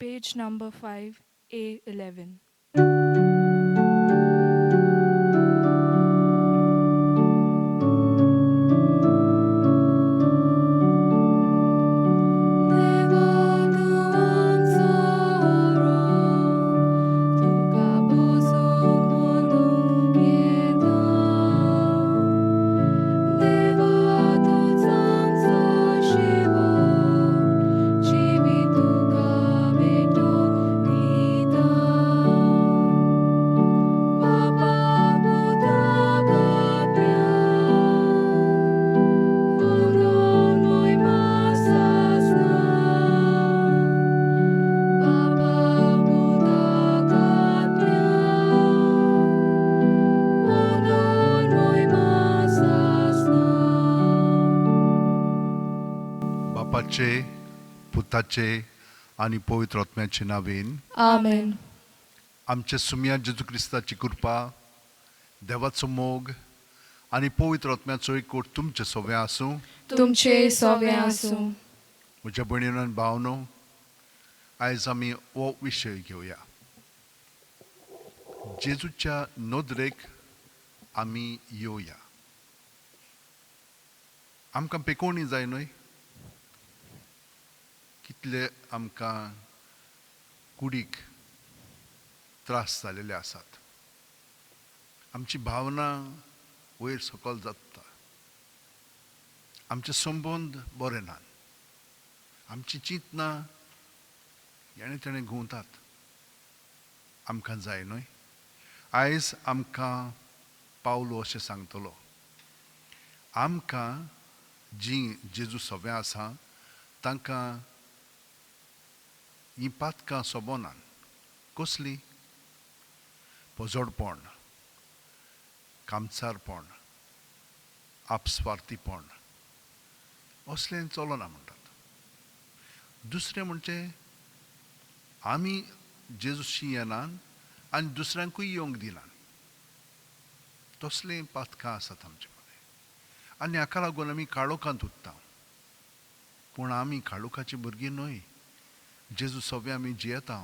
Page number 5, A11. बापाचे, पुताचे आनी पवित्र आत्म्याचे नांवेन आमेन. आमच्या सुम्या जेजू क्रिस्ताची कृपा, देवाचो मोग आनी पवित्र आत्म्याचो एकवट तुमचे सोवे आसूं. तुमचे सोवे आसूं. म्हज्या भयणीनो आनी भावनो, आयज आमी हो विशय घेवया. जेजूच्या नदरेक आमी येवया. आमकां पेकोवणी जाय न्हय? कितले आमकां कुडीक त्रास जालेले आसात. आमची भावना वयर सकयल जाता. आमचे संबंद बरे नात. आमची चिंतनां हेणे तेणें घुंवतात. आमकां जाय न्हय? आयज आमकां पावलो अशें सांगतलो, आमकां जीं जेजू सोबें आसा तांकां हीं पातकां सोबोनात. कसलीं? पोजोडपण, कामसारपण, आपस्वार्थीपण, असलें चलना म्हणटात. दुसरें म्हणजे आमी जेजूशी येनात आनी दुसऱ्यांकूय येवंक दिनात. तसलीं पातकां आसात आमचे मदें आनी हाका लागून आमी काळोखांत उरता. पूण आमी काळोखाची भुरगीं न्हय. जेजू सोबे आमी जियेता.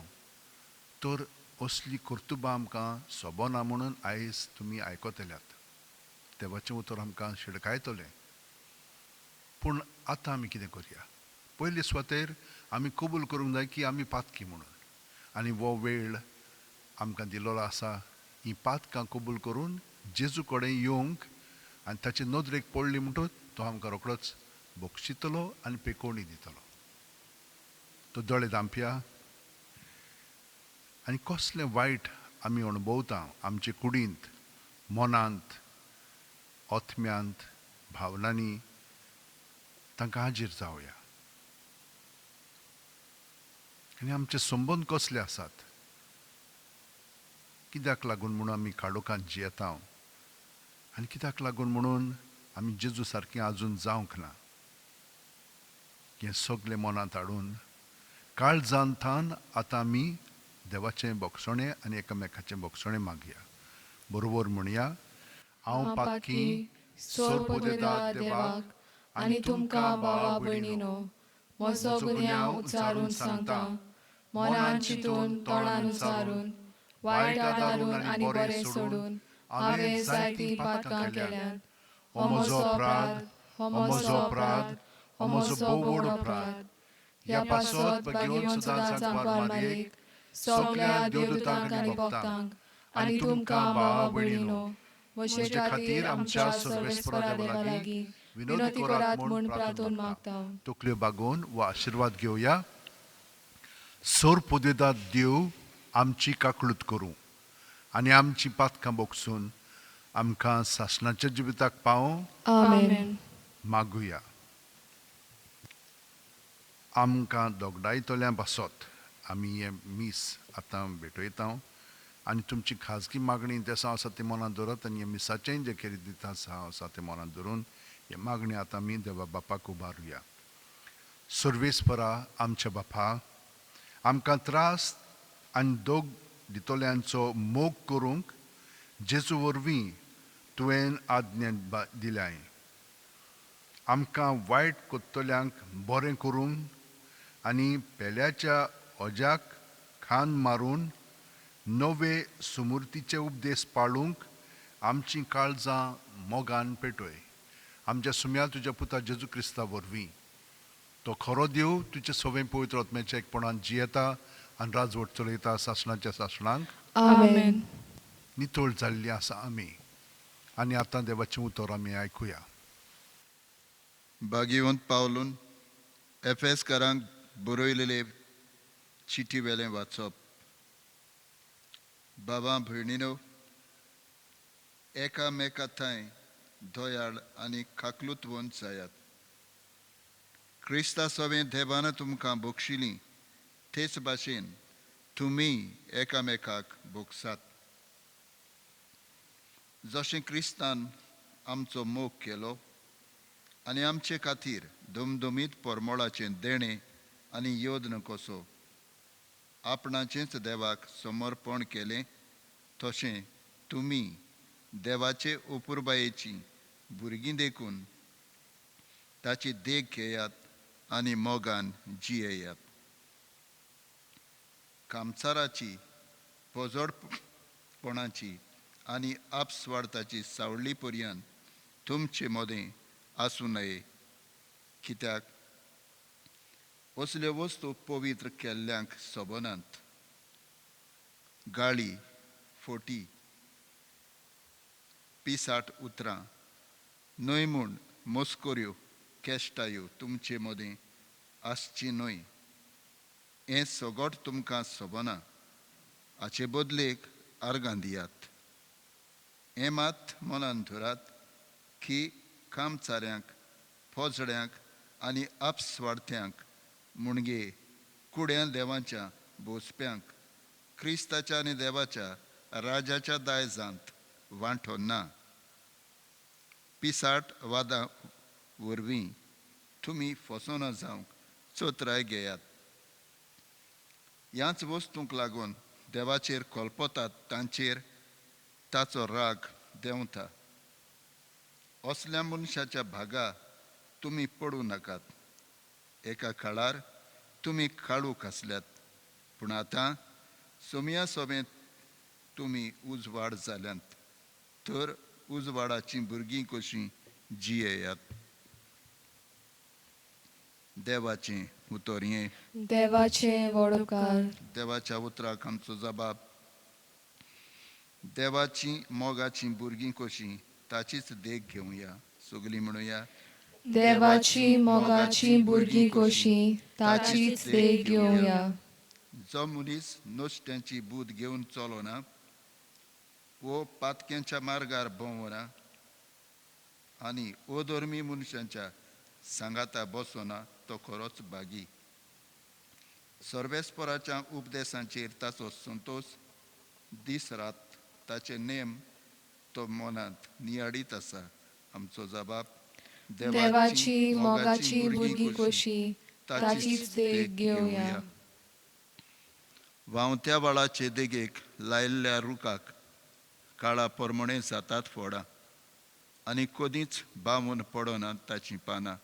तर असली कर्तुबां आमकां सोबना म्हणून आयज तुमी आयकतल्यात. देवाचें उतर आमकां शिडकायतलें. पूण आतां आमी कितें करया? पयले सुवातेर आमी कबूल करूंक जाय की आमी पातकी म्हणून, आनी हो वेळ आमकां दिल्लो आसा हीं पातकां कबूल करून जेजू कडेन येवंक आनी ताचे नदरेक पडली म्हणटकच तो आमकां रोखडोच बक्षितलो आनी पेकोवणी दितलो. तो दोळे धांपया आनी कसलें वायट आमी अणभवता आमचे कुडींत, मनांत, आत्म्यांत, भावनांनी, तांकां हाजीर जावया. आनी आमचे संबंद कसले आसात, कित्याक लागून म्हणून आमी काळोखांत जियेता आनी कित्याक लागून म्हणून आमी जेजू सारकें आजून जावंक ना, हें सगलें मनांत हाडून काळजांतान आतां आमी देवाचें बोगसणें आनी एकामेकाचें बोगसणें मागया. बरोबर म्हणया, हांव पातकी सोरपोदेदा देवाक आनी तुमकां भावा भयणीनो म्हजो गुन्यांव उच्चारून सांगता. मनान चिंतून, तोंडान उच्चारून, वायट आदारून आनी बरें सोडून हांवें जायतीं पातकां केल्यांत. हो म्हजो अपराध, हो म्हजो अपराध, हो म्हजो भोव व्हड अपराध. ह्या पासत भगेवन सदांच सांकवार मारयेक, सगल्या देवदूतांक आनी भक्तांक आनी तुमकां भावा भयणीनो म्हजे खातीर आमच्या सर्वेस्परा देवा लागीं विनंती करात म्हूण प्रार्थून मागता. तकल्यो बागोवन वा आशिर्वाद घेवया. सोर पुदेदात देव आमची काकळूत करूं आनी आमची पातकां बोगसून आमकां सासणाच्या जिविताक पावों. आमेन. मागुया. आमकां दोगडायतल्या पासत आमी हें मीस आतां भेटयता आनी तुमची खाजगी मागणी देसां आसा ती मनांत दवरात आनी हें मिसाचेंय जें खेरीत दिता आसा तें मनांत धरून हे मागणी आतां आमी देवा बापाक उबारुया. सर्वेस्परा आमच्या बापा, आमकां त्रास आनी दोग दितल्यांचो मोग करूंक जेजू वरवीं तुवें आज्ञा दिल्याय. आमकां वायट कोत्तल्यांक बरें करूंक आनी पेल्याच्या अज्याक खान मारून नवे सुमुर्तीचे उपदेश पाळूंक आमचीं काळजां मोगान पेटय. आमच्या सुम्या तुज्या पुता जेजू क्रिस्ता वरवीं तो खरो देव तुजे सवें पवित्र आत्म्याच्या एकपणान जियेता आनी राजवट चलयता सासणाच्या सासणांक. आमेन. नितळ जाल्ली आसा आमी आनी आतां देवाचें उतर आमी आयकुया. भाग्यवंत पावलून एफेसकारांक बरयलेले चिटी वेलें वाचप. बाबा भयणीनो, एकामेका थंय दयाळ आनी काकलुतवंत जायात. क्रिस्ता सवें देवान तुमकां बक्षिली तेच भाशेन तुमी एकामेकाक भोगसात. जशें क्रिस्तान आमचो मोग केलो आनी आमचे खातीर दमदमीत परमळाचें देणें आनी योद्न कसो आपणाचेंच देवाक समर्पण केलें, तशें तुमी देवाचे अपुरबायेची भुरगीं देखून ताची देख घेयात आनी मोगान जियेयात. कामचाराची, पोजडपणाची आनी आपस्वार्थाची सावळी पर्यंत तुमचे मदें आसूं नये, कित्याक असल्यो वस्तू पवित्र केल्ल्यांक सोबनात. गाळी, फोटी, पिसाट उतरां न्हय म्हूण मस्कऱ्यो केश्टायो तुमचे मदें आसची न्हय. हें सगट तुमकां सोबना, हाचे बदलेक आर्गां दियात. हें मात मनान धरात की कामचाऱ्यांक, पोजड्यांक आनी आपस्वार्थ्यांक मुणगे कुड्यां देवाच्या बोसप्यांक क्रिस्ताच्या आनी देवाच्या राजाच्या दायजांत वांटो ना. पिसाट वादां वरवीं तुमी फसोना जावंक चोत्राय घेयात. ह्याच वस्तूंक लागून देवाचेर कल्पतात तांचेर ताचो राग देंवता. असल्या मनशाच्या भागा तुमी पडूं नाकात. एका काळार तुमी काळूक आसल्यात, पूण आतां सोमया सोबेंत तुमी उजवाड जाल्यात, तर उजवाडाचीं भुरगीं कशीं जियेयात. देवाचें उतर हें. देवाचें वडोकार. देवाच्या उतराक आमचो जबाब. देवाची मोगाचीं भुरगीं कशीं ताचीच देख घेवया. सगलीं म्हणुया, देवाची मोगाची भुरगीं कशीं ताचीच देख घेवया. जो मनीस नुस्त्यांची बूद घेवन चलोना वो पातक्यांच्या मार्गार भोंवना आनी अधर्मी मनशांच्या सांगाता बसना तो खरोच भागी. सर्वेस्पराच्या उपदेशांचेर ताचो संतोश दीस रात ताचे नेम तो मनांत नियाळीत आसा. आमचो जबाब. देवाची मोगाची भुरगीं कशीं ताचीच देख घेवया. व्हांवत्या व्हाळाचे देगेक लायिल्ल्या रुखाक काळा परमणे जातात फोडां आनी कदींच बांबून पडनात ताचीं पानां.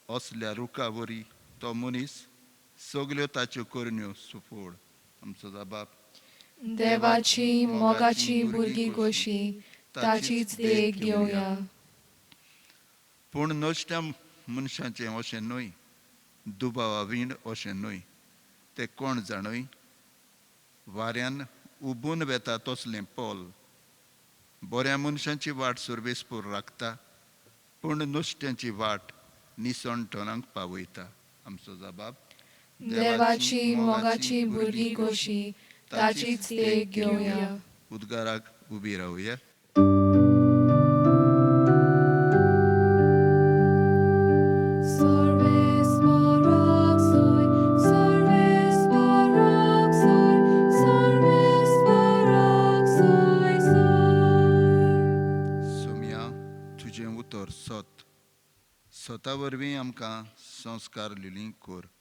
असल्या रुखा वरी तो मनीस सगल्यो ताच्यो करण्यो सुफोड. आमचो जबाब. देवाची मोगाची भुरगीं कशीं ताचीच देख घेवया. पूण नश्ट्या मनशाचें अशें न्हय, दुबावा वीण अशें न्हय. ते कोण जाणूय वाऱ्यान उबून वेता तसलें पोल. बऱ्या मनशांची वाट सर्वेस्पूर राखता, पूण नुस्त्यांची वाट निसणटणांक पावयता. आमचो जबाब. देवाची मोगाची भुरगीं कशीं ताचीच देख घेवया. उद्गाराक उबी रावया. सोम्या, तुजें उतर सत, सता वरवीं आमकां संस्कार लिली कर.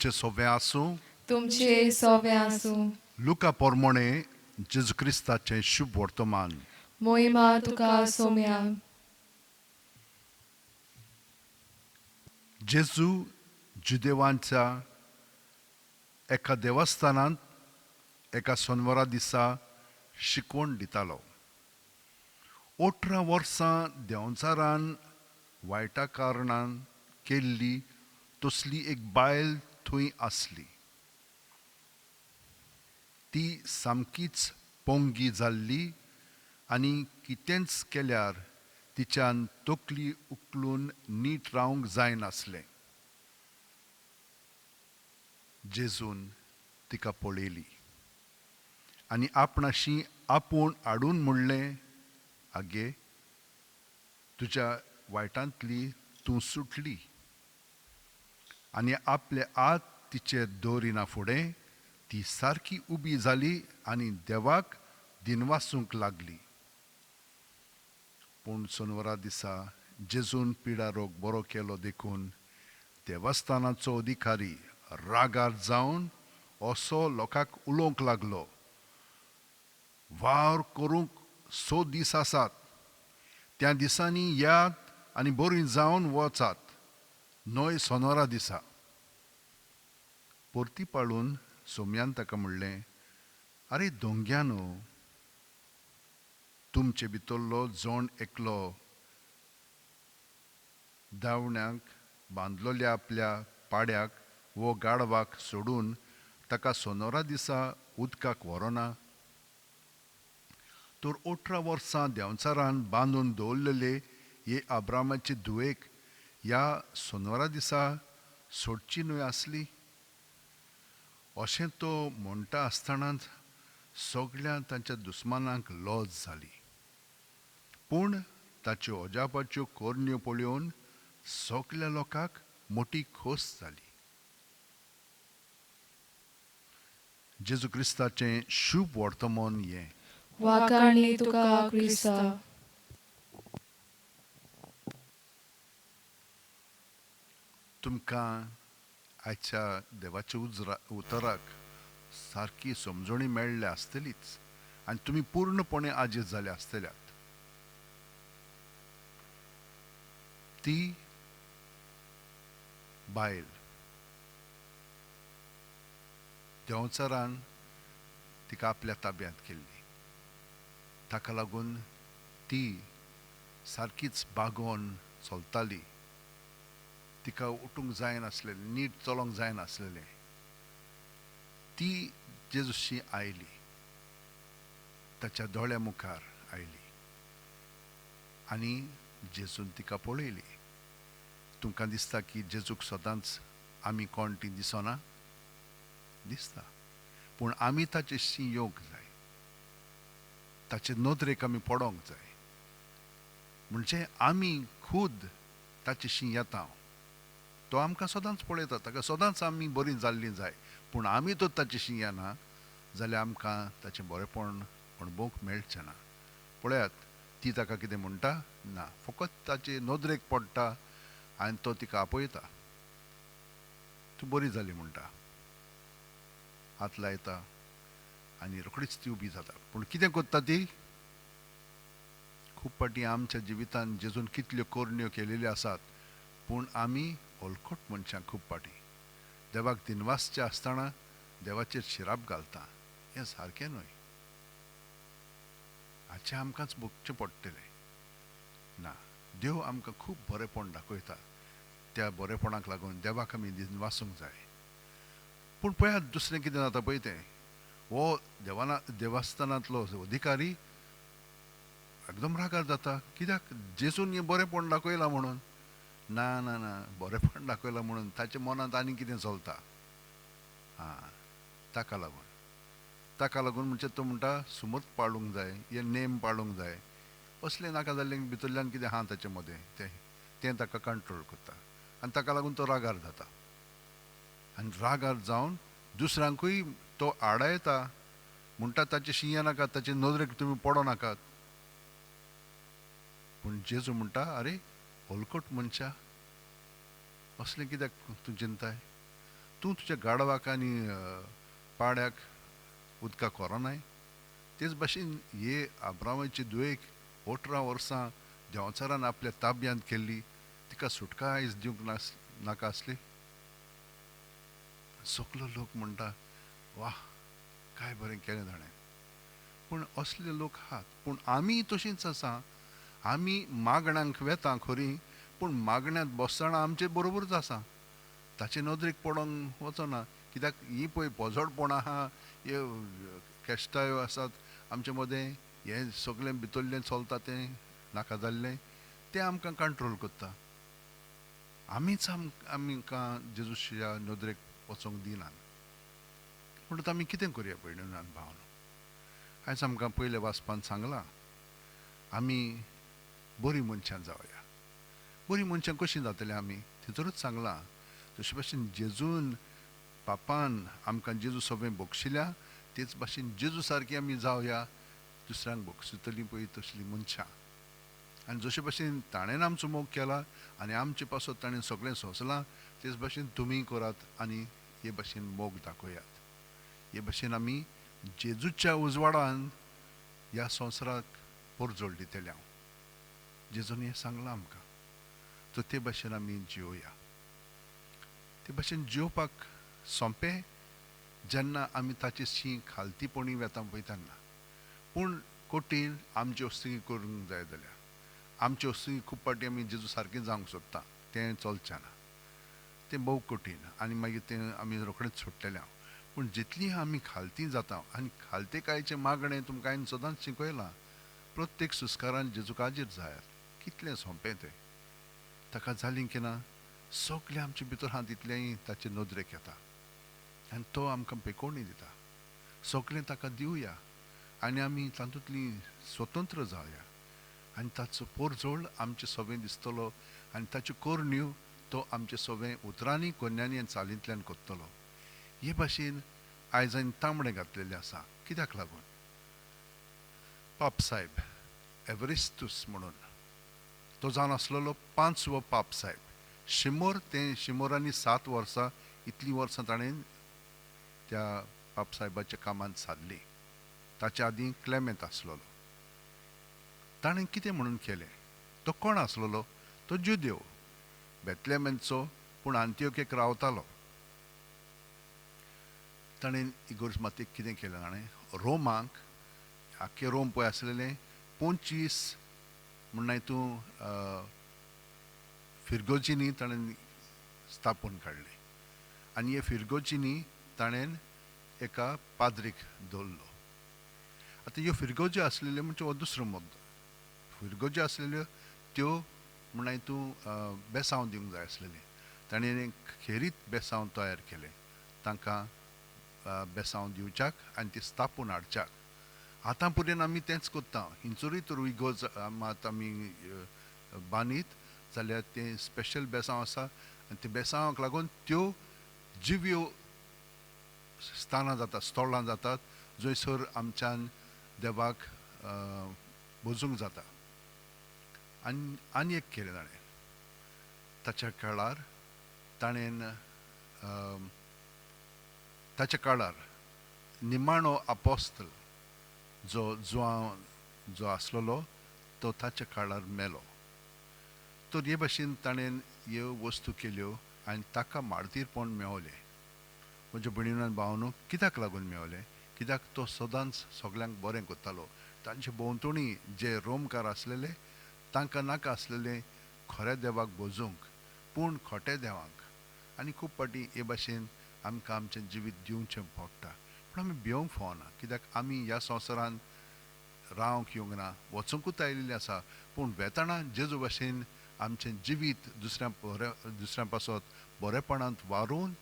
तुमचे सोवे आसूं, तुमचे सोवे आसूं। लुका पोरमोणे जेजू क्रिस्ताचें शुभ वर्तमान। मोहिमा तुका सोम्या। जेजू जुदेवांच्या एका देवस्थानांत एका सोनवारा दिसा शिकवण दितालो। 18 वर्सां देंवचारान वायटा कारणान केल्ली तसली एक बायल थंय आसली। ती सामकीच पोंगी जाल्ली आनी कितेंच केल्यार तिच्यान तकली उखलून नीट रावंक जायनासलें। जेजून तिका पळयली आनी आपणाशी आपूण हाडून म्हणलें, आगे, तुज्या वायटांतली तूं सुटली। आनी आपले हात तिचेर दवरिना फुडें ती सारकी उबी जाली आनी देवाक दिनवासूंक लागली। पूण सोनवरा दिसा जेजून पिडा रोग बरो केलो देखून देवस्थानाचो अधिकारी रागार जावन असो लोकांक उलोवंक लागलो, वावर करूंक 6 दीस आसात, त्या दिसांनी यात आनी बरी जावन वचात, न्हय सोनोरा दिसा। परती पाळून सोम्यान ताका म्हणलें, आरे दोंग्यानो, तुमचे भितरलो जण एकलो दावण्याक बांदलोल्या आपल्या पाड्याक वो गाडवाक सोडून ताका सोनोरा दिसा उदकाक व्हरोना? तर 18 वर्सां देंवचारान बांदून दवरलेले हे आब्रामाचे धुवेक ह्या सोनवारा दिसा सोडची न्हय आसली? अशें तो म्हणटा आसतनाच सगळ्या तांच्या दुस्मानांक लज जाली। पूण ताच्यो अजापाच्यो करण्यो पळोवन सगळ्या लोकांक मोटी खोस जाली। जेजू क्रिस्ताचें शुभ वर्तमान हें। वाखाणी तुका क्रिस्ता। तुमकां आयच्या देवाच्या उतराक सारकी समजणी मेळ्ळ्या आसतलीच आनी तुमी पूर्णपणे आजीज जाले आसतल्यात। ती बायल देंवचारान तिका आपल्या ताब्यांत केल्ली, ताका लागून ती सारकीच बागोवन चलताली। तिका उठूंक जायनासलें, नीट चलोंक जायनासलेलें। ती जेजूशी आयली, ताच्या दोळ्या मुखार आयली आनी जेजून तिका पळयली। तुमकां दिसता की जेजूक सदांच आमी कोण ती दिसना? दिसता, पूण आमी ताचेशी येवंक जाय, ताचे नदरेक आमी पडोंक जाय। म्हणजे आमी खूद ताचेशी येता, तो आमकां सदांच पळयता, ताका सदांच आमी बरी जाल्ली जाय। पूण आमी तर ताचेशी येना जाल्यार आमकां ताचें बरेपण अणभवूंक मेळचें ना। पळयात, ती ताका कितें म्हणटा ना, फकत ताचे नदरेक पडटा आनी तो तिका आपयता, तूं बरी जाली म्हणटा, हात लायता आनी रोखडीच ती उबी जाता। पूण कितें करता ती? खूब फावटी आमच्या जिवितांत जेजून कितल्यो करण्यो केलेल्यो आसात, पूण आमी हलकट मनशां खूब फावटी देवाक दिनवासचे आसतना देवाचेर शिराप घालता। हें सारकें न्हय, हाचें आमकांच भोगचें पडटलें। ना, देव आमकां खूब बरेपण दाखयता, त्या बरेपणाक लागून देवाक आमी दिनवासूंक जाय। पूण पळयात दुसरें कितें जाता पळय तें, हो देवस्थानांतलो अधिकारी एकदम रागार जाता, कित्याक जेजून हें बरेपण दाखयलां म्हणून। ना ना ना, बरेपण दाखयलां म्हणून ताच्या मनांत आनी कितें चलता। आं, ताका लागून म्हणजे तो म्हणटा सुमत पाळूंक जाय, हे नेम पाळूंक जाय, असलें नाका जाल्लें भितरल्यान कितें आहा ताचे मदें तें ताका कंट्रोल करता आनी ताका लागून तो रागार जाता। आनी रागार जावन दुसऱ्यांकूय तो आडायता, म्हणटा ताचे शिंया नाका, ताचे नदरेक तुमी पडो नाकात। पूण जेजू म्हणटा, आरे हलकट मनशा, असलें कित्याक तूं चिंताय? तूं तुज्या गाडवाक आनी पाड्याक उदकाक व्हरोनाय? तेच भाशेन हे आब्रामाची दुयेक 18 वर्सां देंवचारान आपल्या ताब्यांत केल्ली, तिका सुटका आयज दिवंक नाका आसली? सगलो लोक म्हणटा, वाह काय बरें केलें ताणें. पूण असले लोक आहात. पूण आमी तशींच आसा. आमी मागण्यांक वेता खरी, पूण मागण्यांत बसतना आमचे बरोबरूच आसा, ताचे नदरेक पडोंक वचना. कित्याक ही पळय पोजडपण आहा, हे केश्टायो आसात आमचे मदें, हें सगळें भितरलें चलता तें नाका जाल्लें, तें आमकां कंट्रोल करता. आमीच आमकां जेजूच्या नदरेक वचोंक दिनात. म्हणटच आमी कितें करया भयणीन आनी भावान? आयज आमकां पयल्या वाचपान सांगलां, आमी बरीं मनशां जावया. बरीं मनशां कशीं जातलीं आमी थंयसरूच सांगलां. तशे भाशेन जेजून पापान आमकां जेजू सगळें बक्षिल्या, तेच भाशेन जेजू सारकी आमी जावया, दुसऱ्यांक बक्षितलीं पळय तसलीं मनशां. आनी जशे भाशेन ताणें आमचो मोग केला आनी आमचे पासत ताणें सगळें सोंसलां, तेच भाशेन तुमी करात आनी हे भाशेन मोग दाखयात. हे भाशेन आमी जेजूच्या उजवाडान ह्या संवसाराक परजोळ दितले. हांव जेजून हें सांगलां आमकां, तर ते भाशेन आमी जियोया. ते भाशेन जियोवपाक सोंपें जेन्ना आमी ताची शी खालतीपणी वेता पळय तेन्ना. पूण कठीण आमचे वस्तू करूंक जाय जाल्यार आमचे वस्तू खूब फावटी आमी जेजू सारकें जावंक सोदता, तें चलचें ना, तें भोव कठीण आनी मागीर तें आमी रोखडेंच सोडटलें हांव. पूण जितली आमी खालती जाता, आनी खालतेकायचें मागणें तुमकां हांवें सदांच शिकयलां, प्रत्येक सुस्कारान जेजूक आजीर जायात, कितलें सोंपें तें. ताका जालीं की ना सगळें आमचे भितर आहा तितलेंय ताचे नदरेक येता आनी तो आमकां पेकोवणी दिता. सगळें ताका दिवया आनी आमी तातूंतली स्वतंत्र जावया आनी ताचो पोरजोळ आमचें सगळें दिसतलो आनी ताच्यो करण्यो तो आमचे सगळें उतरांनी कोन्यांनी आनी चालींतल्यान करतलो. हे भाशेन आयज हांवें तांबडें घातलेलें आसा, कित्याक लागून? पापसायब एवरेस्तूस म्हणून तो जावन आसलेलो 5वो पापसायब. शिमोर तें शिमोरांनी 7 वर्सां, इतलीं वर्सां ताणें त्या पापसायबाच्या कामांत सादलीं. ताच्या आदीं क्लेमेंत आसलेलो. ताणें कितें म्हणून केलें? तो कोण आसलेलो? तो जुदेव, बेतलेमेंचो, पूण आंतियोकेक रावतालो. ताणें इगोर्ज मातयेक कितें केलें? ताणें रोमाक, आख्खे रोम पळय आसलेलें 25 म्हणल्यार तूं फिरगोजिनी ताणें स्थापून काडलें आनी हे फिरगोजिनी ताणें एका पाद्रीक दवरलो. आतां ह्यो फिरगोज्यो आसलेल्यो म्हणजे हो दुसरो मुद्दो. फिरगोज्यो आसलेल्यो त्यो म्हणल्यार तूं बेसांव दिवंक जाय आसलेलें. ताणें खेरीत बेसांव तयार केलें तांकां बेसांव दिवच्याक आनी ती स्थापून हाडच्याक. आतां पर्यंत आमी तेंच करता. हिंचोरूय तर इगोर्ज मात आमी बांदीत जाल्यार तें स्पेशल बेसांव आसा आनी ते बेसांवाक लागून त्यो जिव्यो स्थानां जातात, स्थळां जातात जंयसर आमच्यान देवाक भजूंक जाता. आनी आनी एक केलें ताणें ताच्या काळार, ताणें ताच्या काळार निमाणो आपोस्तल जो जुआंव जो आसलेलो तो ताच्या काळार मेलो. तर हे भाशेन ताणें ह्यो वस्तू केल्यो आनी ताका मार्तीरपण मेवलें. म्हज्या भयणीन भावनो, कित्याक लागून मेवलें? कित्याक तो सदांच सगल्यांक बरें करतालो. तांचे भोंवतणी जे रोमकार आसलेले तांकां नाका आसलेलें खऱ्या देवाक भजूंक, पूण खोटे देवांक. आनी खूब फावटी हे भाशेन आमकां आमचें जिवीत दिवचें पडटा. पूण आमी भिवंक फावना, कित्याक आमी ह्या संवसारांत रावंक येवंक ना, वचूंकूच आयिल्लें आसा. पूण वेताना जेजू भाशेन आमचें जिवीत दुसऱ्यां पासत बरेपणांत वारून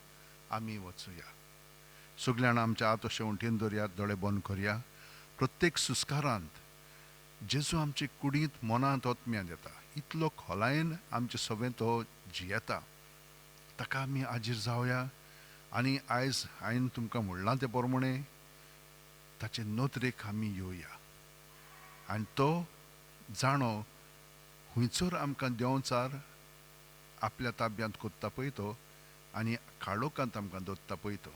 आमी वचुया. सगळ्यां जाणां आमच्या हात अशें उंटेन दवरया, दोळे बंद करया. प्रत्येक सुस्कारांत जेजू आमचे कुडींत, मनांत, आत्म्यांत येता. इतलो खोलायेन आमचे सगळें तो जियेता. ताका आमी आजीर जावया आनी आयज हांवें तुमकां म्हणलां तें प्रमाणें ताचे नदरेक आमी येवया आनी तो जाणो खंयसर आमकां देंवचार आपल्या ताब्यांत कोत्ता पळय तो आनी काळोखांत आमकां दवरता पळय तो,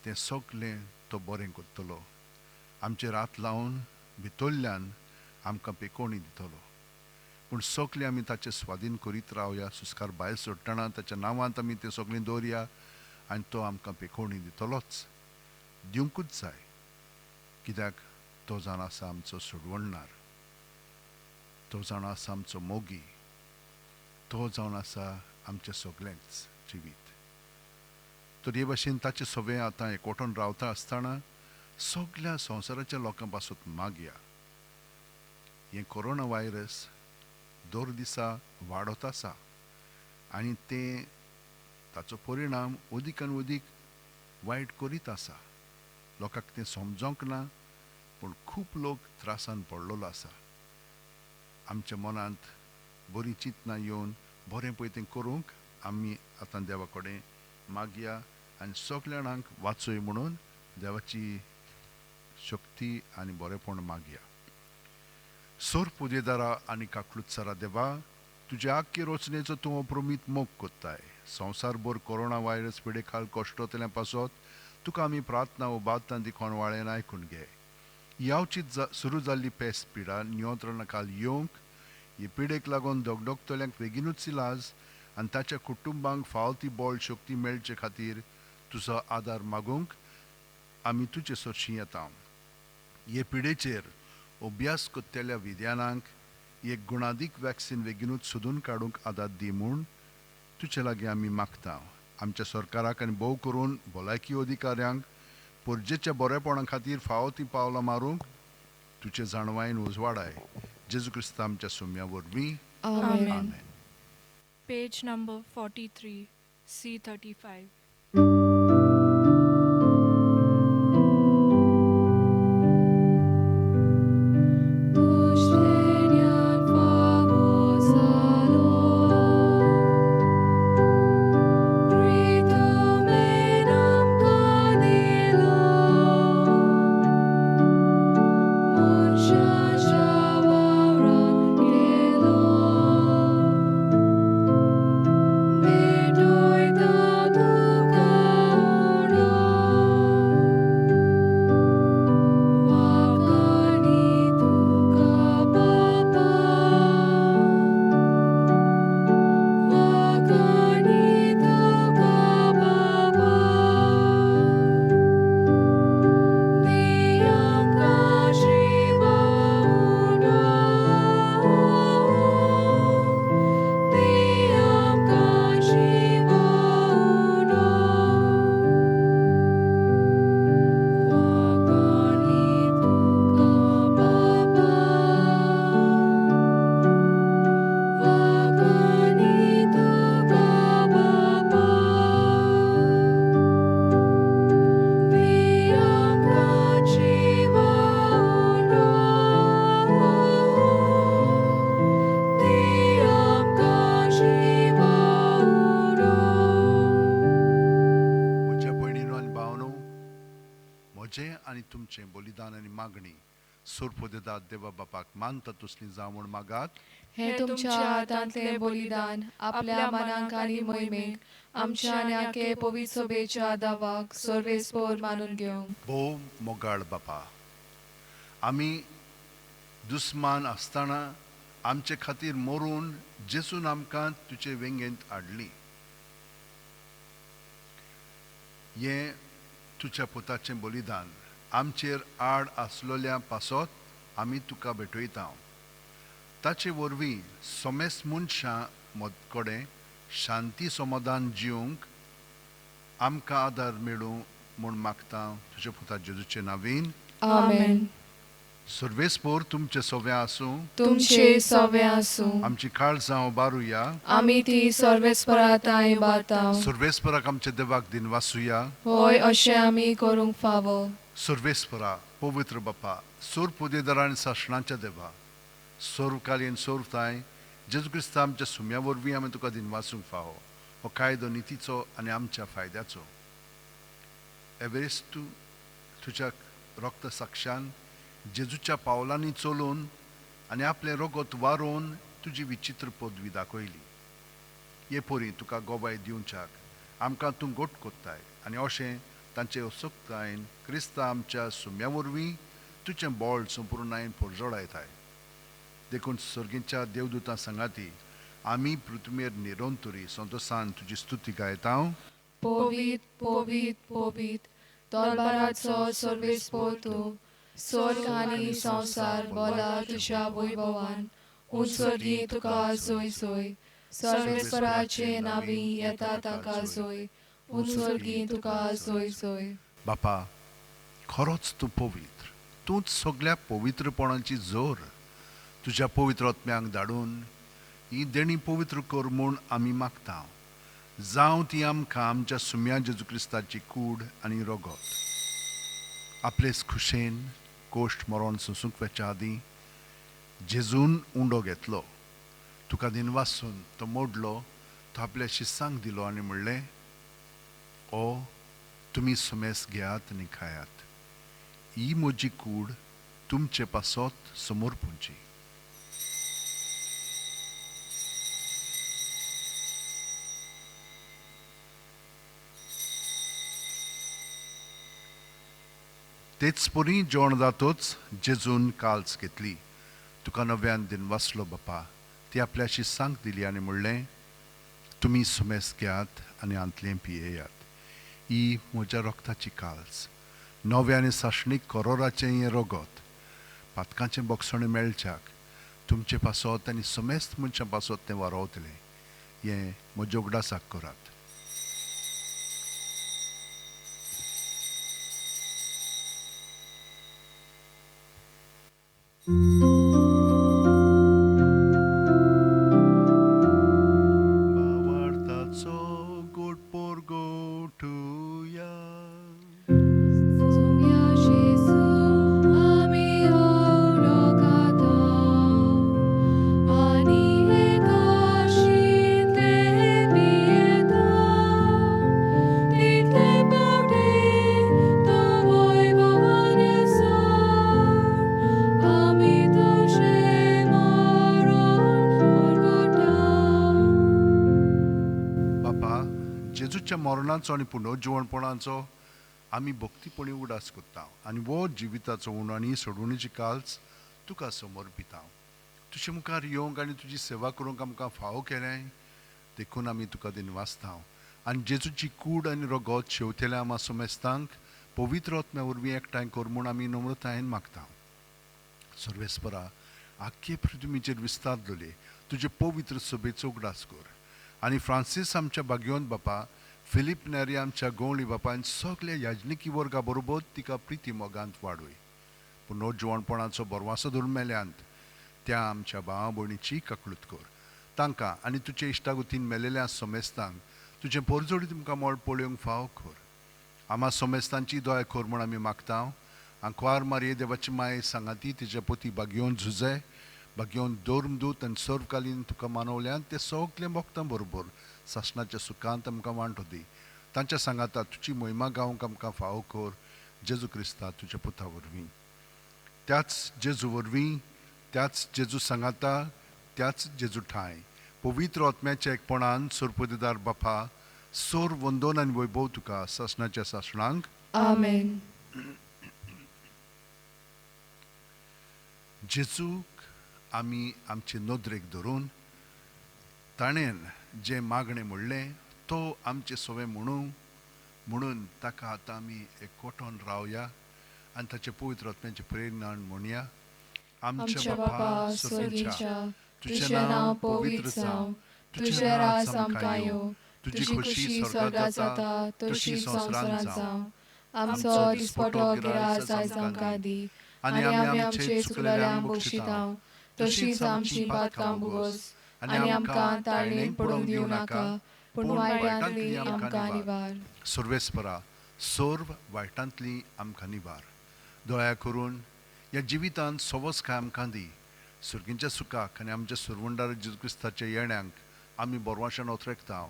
तें सगलें तो बरें करतलो. आमचेर हात लावन भितरल्यान आमकां पेकोवणी दितलो. पूण सगलें आमी ताचे स्वाधीन करीत रावया. सुस्कार भायर सोडटना ताच्या नांवांत आमी तें सगलें दवरया आनी तो आमकां पेकोवणी दितलोच, दिवंकूच जाय, कित्याक तो जाण आसा आमचो सोडवणणार, तो जाण आसा आमचो मोगी, तो जावन आसा आमचें सगळेंच जिवीत. तर हे भाशेन ताचें सगळें आतां एकवटून रावता आसतना सगल्या संवसाराच्या लोकां पासून मागया. हें कोरोना व्हायरस दर दिसा वाडत आसा आनी तें ताचो परिणाम अदीक आनी अदीक वायट करीत आसा. लोकांक तें समजोंक ना, पूण खूब लोक त्रासान पडलेलो आसा. आमच्या मनांत बरीं चिंतनां येवन बरें पळय तें करूंक आमी आतां देवा कडेन मागया आनी सगल्या जाणांक वाचय म्हणून देवाची शक्ती आनी बरेंपण मागया. सोर पुजेदारा आनी काकलुत्सरा देवा, तुज्या आख्खे रचनेचो तूं अप्रमीत मोग कोत्ताय. संवसारभर कोरोना व्हायरस पिडे खाल कश्टोतल्या पासत तुका आमी प्रार्थना उबारतां दिखोण वाळेन आयकून घे. यावचीत सुरू जाल्ली पेस पिडा नियंत्रणा खाल येवंक, हे पिडेक लागून दगदगतल्यांक बेगीनूच इलाज आनी ताच्या कुटुंबांक फावो ती बळ शक्ती मेळचे खातीर तुजो आदार मागूंक आमी तुजे सरशीं येता. हे पिडेचेर अभ्यास करतल्या विद्यानांक एक गुणादीक वॅक्सिन बेगीनूच सोदून काडूंक आदार दी म्हूण तुजे लागीं आमी मागता. आमच्या सरकाराक आनी भोव करून भलायकी अधिकाऱ्यांक परजेच्या बरेपणा खातीर फावो ती पावलां मारूंक तुजे जाणवायेन उजवाडाय. जेजू क्रिस्त आमच्या सुम्या वरवीं, आमेन. Page number 43, C35. बलिदान आनी मागणी सोरपोदेदात देवा बापाक मानता तसली जावं म्हूण मागात. हे तुमच्या हातांतलें बलिदान आपल्या मनाक आनी मोहिमेक आमच्या आनी आखे पवित्र सभेच्या दावाक सर्वेस्पोर मानून घेवंक. भोव मोगाळ बापा, आमी दुस्मान आसतना आमचे खातीर मरून जेसून आमकां तुजे वेंगेंत हाडली. हें तुज्या पुताचें बलिदान आमचेर आड आसलेल्या पासत आमी तुका भेटयता. ताचे वरवीं समेस्त मनशां मदकडेन शांती समाधान जिवंक आमकां आदार मेळूं म्हूण मागता तुज्या पुता जेजूचे नांवान, आमेन. सर्वेस्पोर तुमचे सव्या आसूं, तुमचे सव्या आसूं. आमची काळजां उबारुया, आमी ती सर्वेस्परा तांय बाता. सर्वेस्पराक आमच्या देवाक दिनवासुया, होय अशें आमी करूंक फावो. सर्वेस्परा पवित्र बापा, सोर पुदेदारा आनी सासणाच्या देवा, सर्वकालीन सोरताय जेजू क्रिस्ता आमच्या सुम्या वरवीं आमी तुका दिनवासूंक फावो. हो कायदो नितीचो आनी आमच्या फायद्याचो. एव्हरेस्ट तूं तुज्या रक्त साक्षान जेजूच्या पावलांनी चलोवन आनी आपलें रगत वारोवन तुजी विचित्र पदवी दाखयली. हे परी तुका गोबाय दिवच्याक आमकां तूं गोट कोत्ताय आनी अशें तांचे असक्तायेन क्रिस्ता आमच्या सुम्या वरवीं तुजें बळ संपूर्णायेन पोरजोळायताय. देखून सर्गीच्या देवदूतां सांगाती आमी पृथ्वीर निरंतरी संतोसान तुजी स्तुती गायता. पवित पवित पवित तलबाराचो सर्वेस्पोर तूं, स्वर्ग आनी संवसार बोला तुज्या वैभवान. उंच तुका जोय जोय, सर्वेस्पराचे नावी येता ताका जोय, उंच तुका जोय जोय. बापा, खरोच तूं पवित्र, तूंच सगळ्या पवित्रपणाची जोर. तुज्या पवित्र आत्म्यांक धाडून ही देणी पवित्र कर म्हूण आमी मागता. जावं ती आमकां आमच्या सुम्या जेजू क्रिस्ताची कूड आनी रगत. आपलेच खुशेन कोश्ट मरण सोंसूंक वचच्या आदीं जेजून उंडो घेतलो, तुका दिनवासून तो मोडलो, तो आपल्या शिसांक दिलो आनी म्हणलें, ओ तुमी सुमेस घेयात आनी खायात, ही म्हजी कूड तुमचे पासत समोर पुंची. तेच परी जेवण जातोच जेजून काल्स घेतली, तुका नव्यान दिनवासलो बापा, ती आपल्या शिसांक दिली आनी म्हणलें, तुमी सुमेस घेयात आनी आंतलें पियेयात, ही म्हज्या रक्ताची काल्स, नव्या आनी सासणीक करोराचें हें रगत, पातकांचें बक्षण मेळच्याक तुमचे पासत आनी समेस्त मनशां पासत तें वारोवतलें, हें म्हज्या उगडासाक करात. भावार्थाचो गोड पोरगोटुया. सुम्या जेजू आमी ओळखता आनी एकाशिंतले पियेता, तितले पावटी तो वैभवान येसर आमी तुजें मरण ओळखता. बापा, जेजूच्या मरणाचो आनी पुनर्जिवणपणाचो आमी भक्तीपणी उडास करता आनी वो जिविताचो उणो आनी सोडवणीची काल्स तुका समर्पिता. तुजे मुखार येवंक आनी तुजी सेवा करूंक आमकां फावो केलें, देखून आमी तुका दिनवासता. आनी जेजूची कूड आनी रगत शेवतेल्या आमा समेस्तांक पवित्र आत्म्या वरवीं एकठांय कर म्हूण आमी नम्रतायेन मागता. सर्वेस्परा, आख्खे पृथ्वीचेर विस्तार दवरले तुजे पवित्र सभेचो उगडास कर आनी फ्रांसीस आमच्या भाग्यवंत बापा, फिलीप नेरी आमच्या गवळी बापान सगल्या याजनिकी वर्गा बरोबर तिका प्रिती मोगांत वाडय. पुनर्जिवणपणाचो बरवासो धरून मेल्यांत त्या आमच्या भावा भयणीची काकळूत कर. तांकां आनी तुजे इश्टागतीन मेलेल्या समेस्तांक तुजें पोरजोडी तुमकां मळ पळोवंक फावो कर. आमा समेस्तांची दया कर म्हूण आमी मागता. आंकवार मारये देवाची माये सांगाती तिच्या पोती भाग्योवन झुजे भाग्योवन धर्मदूत आनी सर्वकालीन तुका मानवल्यान ते सगळे भक्तां बरोबर सासणाच्या सुखांत आमकां वांटो दी. तांच्या सांगाता तुजी मोहिमा गावंक आमकां फावो कर, जेजू क्रिस्ता तुज्या पुता वरवीं. त्याच जेजू वरवीं, त्याच जेजू सांगाता, त्याच जेजू ठांय पवित्र आत्म्याच्या एकपणान सोरपदेदार बापा, सोर वंदोन आनी वैभव तुका सासणाच्या सासणांक. आमेन. जेजूक आमी आमचे नदरेक धरून ताणें जें मागणें म्हणलें तो आमचें सवें म्हणूं म्हणून ताका आतां आमी एकवटोन रावया आनी ताचे पवित्र आत्म्याचे प्रेरणान म्हणया. आमच्या बापा स्वर्गीच्या, तुजें नांव पवित्र जावं, तुजें राज आमकां येवं, तुजी खुशी स्वर्गात जाता तशी संवसारांत जावं. आमचो दिसपटो गिरास आयज आमकां दी आनी आमी आमचे चुकलेल्यांक बक्षिता तशीच आमची पातकां भोगोस आनी आमकां ताळणेन पडूंक दिवं नाका, पूण वायटांतली आमकां निवार. सर्वेस्परा, सर्व वायटांतली आमकां निवार. दया करून ह्या जिवितांत सवस काय आमकां दी. सुर्गींच्या सुखाक आनी आमच्या सुरवंडार जेजू क्रिस्ताच्या येण्यांक आमी बोरवाशान ओतरेकता,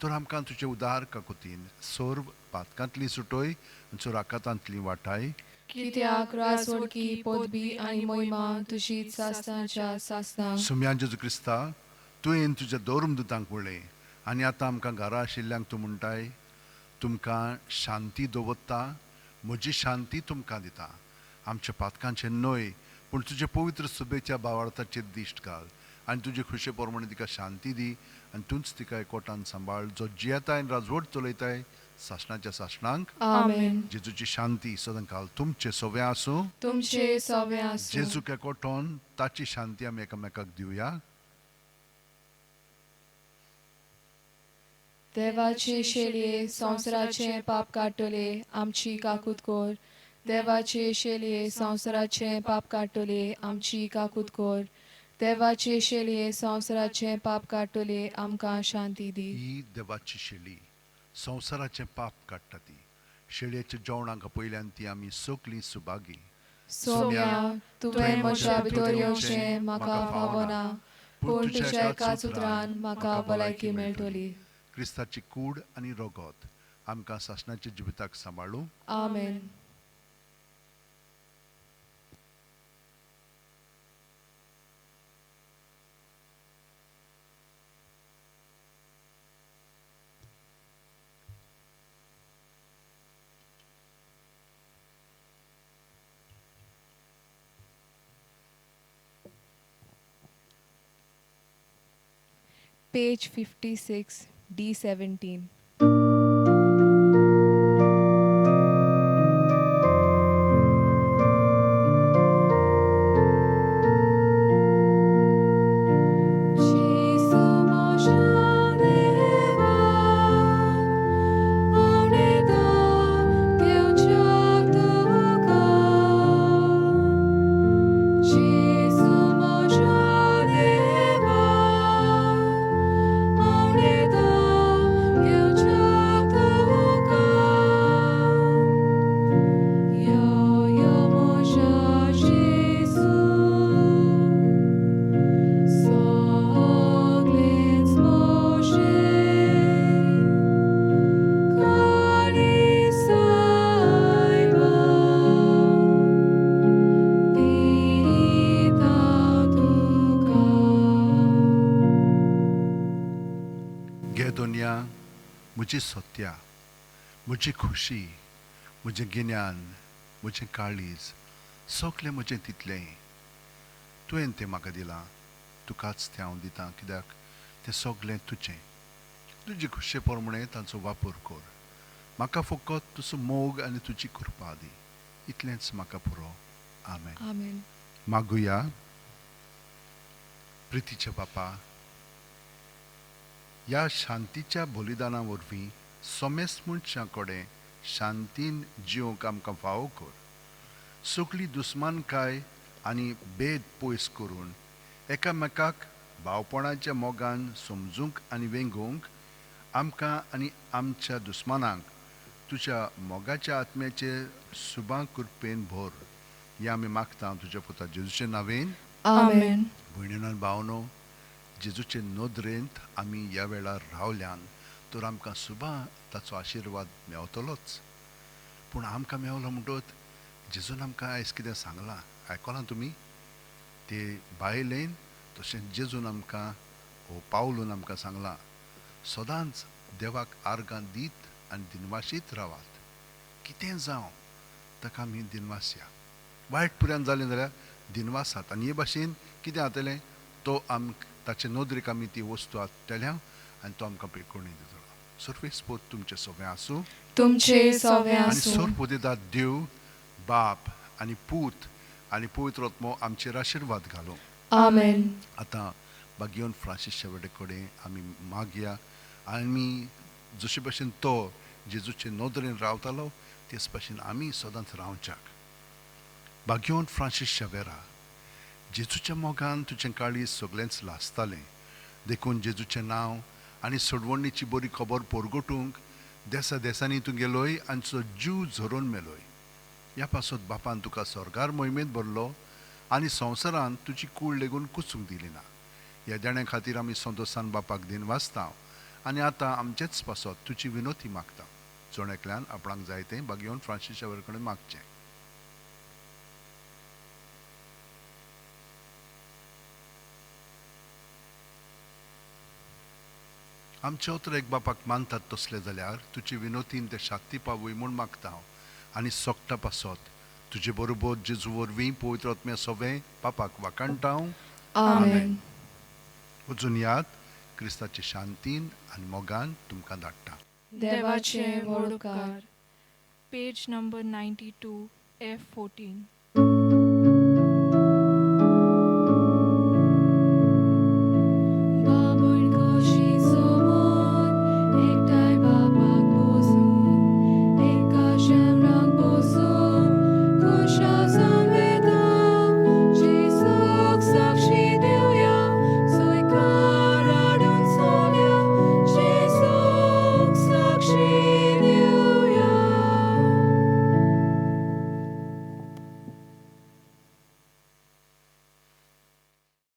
तर आमकां तुजे उदार काकुतीन सर्व पातकांतली सुटोय आनी सुराकातांतली वाटाय. कित्याक राजवटकी पदवी आनी मोहिमा तुजी सासणाच्या सासणाक. सुम्या जेजू क्रिस्ता, तुवें तुज्या धर्मदूतांक म्हणलें, आनी आतां आमकां घरा आशिल्ल्यांक तूं म्हणटाय, तुमकां शांती दवरता, म्हजी शांती तुमकां दिता. आमच्या पातकांचें न्हय पूण तुजे पवित्र सुबेच्या भावार्थाचेर दिश्ट घाल आनी तुजे खुशे प्रमाणे तिका शांती दी आनी तूंच तिका एकवटान सांबाळ, जो जियेताय आनी राजवट चलयताय सासणाच्या सासणांक. आमेन. जेजूची शांती सदांकाल तुमचे सवे आसूं. तुमचे सवे आसूं. जेजूक एकवटोन ताची शांती आमी एकामेकाक दिवया. देवाचे शेलये संवसाराचें पाप काडटले आमची काकूत कर. देवाचे शेलये संवसाराचें पाप काडटले आमची काकूत कर. देवाचे शेलये संवसाराचें पाप काडटले आमकां शांती दी. ही देवाची शेली संवसाराचें पाप काडटा. ती शेळयेच्या जेवणाक पयल्यान ती आमी सगळीं सुभागी. सोम्या, तुवें म्हज्या भितर येवचें म्हाका फावना, पूण तुज्या एकाच उतरान म्हाका भलायकी मेळटली. क्रिस्ताची कूड आनी रगत आमकां सासणाच्या जिविताक सांबाळूं. आमेन. Page 56, D17. म्हजी सत्या, म्हजी खुशी, म्हजें गिन्यान, म्हजें काळीज, सगळें म्हजें तितलें तुवें तें म्हाका दिलां. तुकाच तें हांव दितां, कित्याक तें सगळें तुजें. तुजे खुशे प्रमाणे तांचो वापर कर. म्हाका फकत तुजो मोग आनी तुजी कृपा दी, इतलेंच म्हाका पुरो. आमेन. आमेन. मागुया. प्रितीच्या बापा, ह्या शांतीच्या बलिदाना वरवीं समेस्त मनशां कडेन शांतीन जिवंक आमकां फावो कर. सगळी दुस्मानकाय आनी भेद पयस करून एकामेकाक भावपणाच्या मोगान समजूंक आनी वेंगोवंक आमकां आनी आमच्या दुस्मानांक तुज्या मोगाच्या आत्म्याचे सुबां कृपेन भर. हें आमी मागता तुज्या पुता जेजूचे नांवेन. आमेन. भयणीन आनी भावनो, जेजूचे नदरेंत आमी ह्या वेळार रावल्यान तर आमकां सुबां ताचो आशिर्वाद मेवतलोच. पूण आमकां मेवलो म्हणटत जेजून आमकां आयज कितें सांगलां आयकलां तुमी? ते बायलेन तशेंच जेजून आमकां हो पावलून आमकां सांगलां, सदांच देवाक आर्गां दीत आनी दिनवाशीत रावात. कितें जावं ताका आमी दिनवासया. वायट पुऱ्यान जालें जाल्यार दिनवासात. आनी हे भाशेन कितें जातलें, तो आमकां ताचे नदरेक आमी ती वस्तू हाडटल्या आनी तो आमकां पेकोवणी दितलो. सर्वेस्पोत तुमचें सगळें आसूं. तुमचे सगळें आनी आसूं. सर्वपोदेदार देव बाप आनी पूत आनी पवित्र आत्मो आमचेर आशिर्वाद घालूं. आमेन. आतां बागेवन फ्रांसीस शेवटे कडेन आमी मागया. आमी जशे भशेन तो जेजूचे नदरेन रावतालो तेच भशेन आमी सदांच रावच्याक. बागेवन फ्रांसीस शेवेरा, जेजूच्या मोगान तुजें काळीज सगळेंच लासतालें, देखून जेजूचें नांव आनी सोडवणीची बरी खबर परगटूंक देसा देसांनी तूं गेलोय आनी तुजो जीव झरोवन मेलोय. ह्या पासत बापान तुका स्वर्गार मोहिमेंत भरलो आनी संवसारांत तुजी कूड लेगून कुसूंक दिली ना. ह्या देण्या खातीर आमी संतोशान बापाक दिनवासता आनी आतां आमचेच पासत तुजी विनोती मागता. जण एकल्यान आपणाक जाय तें बागेवन फ्रांसीस शेवर कडेन मागचें. आमचे अत्र एक बापाक मानतात तसले जाल्यार तुजे विनोतीन ते शांती पावय म्हूण मागता हांव आनी सोकटा पासत तुजे बरोबर जेजू वरवीं पवित्र आत्म्या सोवें पापाक वाखाणटा हांव. आमेन. अजून याद क्रिस्ताचे शांतीन आनी मोगान तुमकां धाडटा. देवाचे व्हड उपकार. Page number 92, F14.